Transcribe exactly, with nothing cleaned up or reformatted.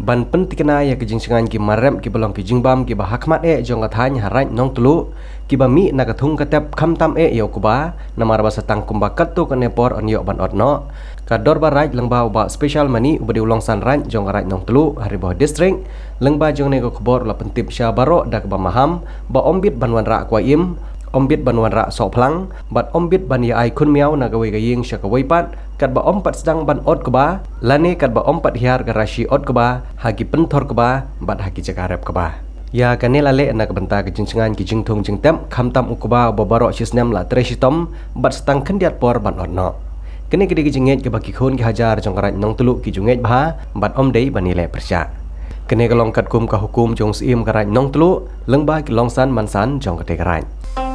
ban pynthikna ïa ki jingshngaiñ ki mar rep kiba long ki jingbam kiba hakhmat eh jong ka thaiñ ha Raid Nongtluh, kiba mih na ka thung ka tep khamtam eh ïa u kba, namar ba sa tang kumba katto katne por yn ïoh ban ot noh. Ka Dorbar Raid lyngba u Bah Special Mani uba dei u Longsan Raid jong ka Raid Nongtluh ha Ri Bhoi District, lyngba jong kane ka khubor u la pyntip sha baroh da kaba maham ba ym bit ban wanrah kwai im, ym bit ban wanrah sohphlang, bad ym bit ban ïa ai khun miaw na kawei ka ïing sha kawei pat, katba ym pat sdang ban ot kba, lane katba ym pat hiar ka rashi ot kba ha ki pynthor kba bad ha ki jaka rep kba. Ïa kane la leh na ka bynta ka jingshngaiñ ki jingthung jingtep khamtam u kba uba baroh shi snem la trei shitom bad sa tang khyndiat por ban ot noh. Kane ka dei ka jingngeit kaba ki khun ki hajar jong ka Raid Nongtluh ki ju ngeit bha bad ym dei ban ïaleh pyrshah. Kane ka long katkum ka hukum jong u Syiem ka Raid Nongtluh lyngba ki Longsan Mansan jong katei ka Raid.